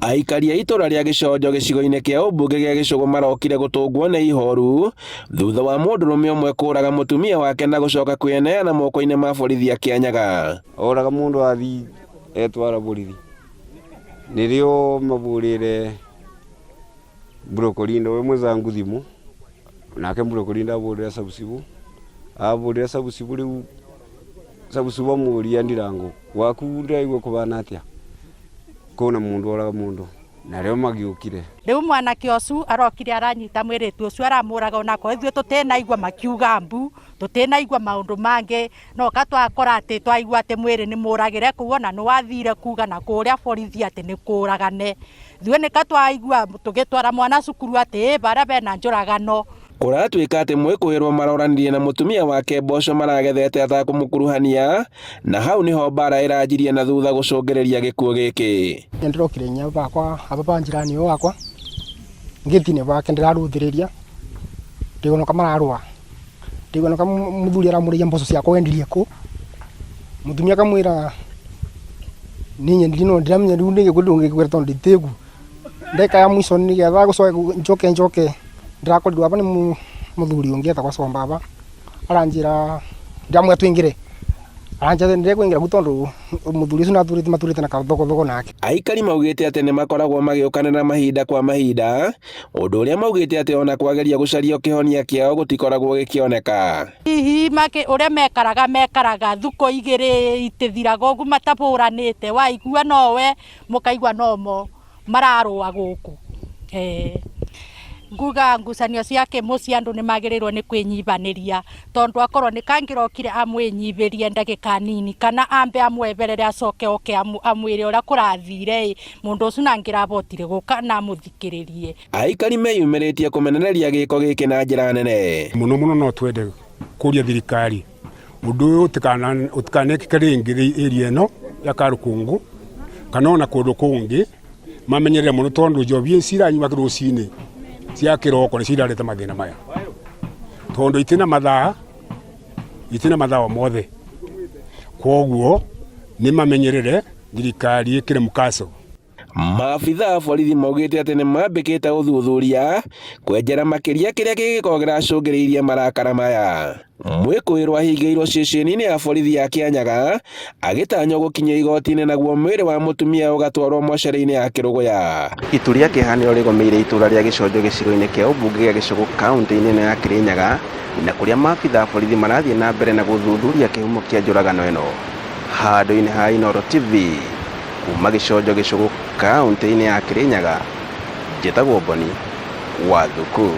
Aikari a itũra rĩa Gĩconjo gĩcigo-inĩ kĩa ũmbunge gĩa Gĩcũgũ marokire gũtũngwo nĩ ihoru thutha wa mũndũrũme ũmwe kũraga mũtumia wake na gũcoka kwĩneana moko-inĩ ma borithi a Kĩanyaga. Oraga mũndũ athi etwara borithi nĩrĩo mabũrĩre Mburokorinda we mwenzangu thimũ nake Mburokorinda abũrĩra sabusibu abũrĩra sabusibu rĩu sabusibu amũria Ndirango gwaku ndĩraigua kũbana atĩa kwĩna mũndũ oraga mũndũ narĩo magĩũkire. Rĩu mwanake ũcio arokire aranyita mwĩrĩtu ũcio aramũraga onakorwo ithuĩ tũtĩnaigua makiuga mbu tũtĩnaigua maũndũ mangĩ no ka twakora atĩ twaigua atĩ mwĩrĩ nĩ mũragĩre kũu ona nĩ wathire kuga na kũrĩa borithi atĩ nĩ kũragane ithuĩ nĩka twaigua tũgĩtwara mwana cukuru atĩ ĩ barĩa bena njũragano. Kũratuĩka atĩ mwĩkũĩrwo maroranirie na mũtumia wake mboco maragethete atakũmũkuruhania na hau niho mbara ĩranjirie na thutha gũcũngĩrĩria gĩkuũ gĩkĩ. Ndĩrokire nya bakwa aba ba njirani ũyũ wakwa ngĩti-inĩ bake ndĩraruthĩrĩria ndĩgonoka mararũa ndĩgonoka mũthuri aramũrĩria mboco ciakwa wendirie kũ mũtumia akamwĩra niĩ nyendirie no ndiramenya rĩu nĩkĩ ndũngĩkwĩra tondũ ndĩtĩgu ndagĩka ya mũico nĩgetha gũcoka njoke njoke ndĩrakorirwo aba nĩ mũthuri ũngĩ etagwo Combaba aranjĩra ndĩramwĩra tũingĩre aranjĩra ndĩrekũingĩra kuu tondũ mũthuri ũcio nĩ maturĩte na kathogothogo nake. Aikari maugĩte atĩ nĩ makoragwo magĩũkanĩra mahinda kwa mahinda ũndũ ũrĩa maugĩte atĩ ona kwageria gũcario kĩhonia kĩao gũtikoragwo gĩkĩoneka. Hihi ũrĩa mekaraga mekaraga thukũ igĩrĩ itithiraga ũguo matabũranĩte waigua nowe mũkaigua nomo mararũa gũkũ. Nguga ngucanio cia kĩmũciĩ andũ nĩ magĩrĩirwo nĩ kwĩnyihanĩria tondũ akorwo nĩ kangĩrokire amwĩnyihĩrie ndagĩka nini kana ambe amweherere acoke oke amwĩre ũrĩa kũrathire ĩ mũndũ ũcio nangĩrabotire gũka na amũthikĩrĩrie. Aikari meyumĩrĩtie kũmenereria gĩko gĩkĩ na njĩra nene. Mũno mũno no twende kũria thirikari ũndũ ũyũ ũtikanekĩke rĩngĩ area ĩno ya Karũkũngũ kana ona kũndũ kũngĩ mamenyerere mũno tondũ njobi ici iranyua rũcinĩ cia kĩroko nĩcio irareta mathĩna maya tondũ itina mathaa itina mathaa o mothe koguo nĩ mamenyerere thirikari ĩkĩre mũkaco. Maabitha a borithi maugĩte atĩ nĩ mambĩkĩte ũthuthuria kwenjera makĩria kĩrĩa kĩngĩkorwo kĩracũngĩrĩirie marakara maya. Mwĩkũĩrwo ahingĩirwo ceceni-inĩ ya borithi ya Kĩanyaga agĩtanywo gũkinyio igoti-inĩ naguo mwĩrĩ wa mũtumia ũgatwarwo mocarĩ-inĩ ya Kĩrũgũya. Itu rĩa kĩeha nĩrĩo rĩgomeire itũra rĩa Gĩconjo gĩcigo-inĩ kĩa ũmbunge gĩa Gĩcũgũ kaunti-inĩ ĩno ya Kĩrĩnyaga na kũrĩa maabitha a borithi marathiĩ na mbere na gũthuthuria kĩhumo kĩa njũragano ĩno. Handũ-inĩ ha Inooro TV kuma Gĩconjo Gĩcũgũ kaunti-inĩ ya Kĩrĩnyaga njĩtagwo Boni wa Thuku.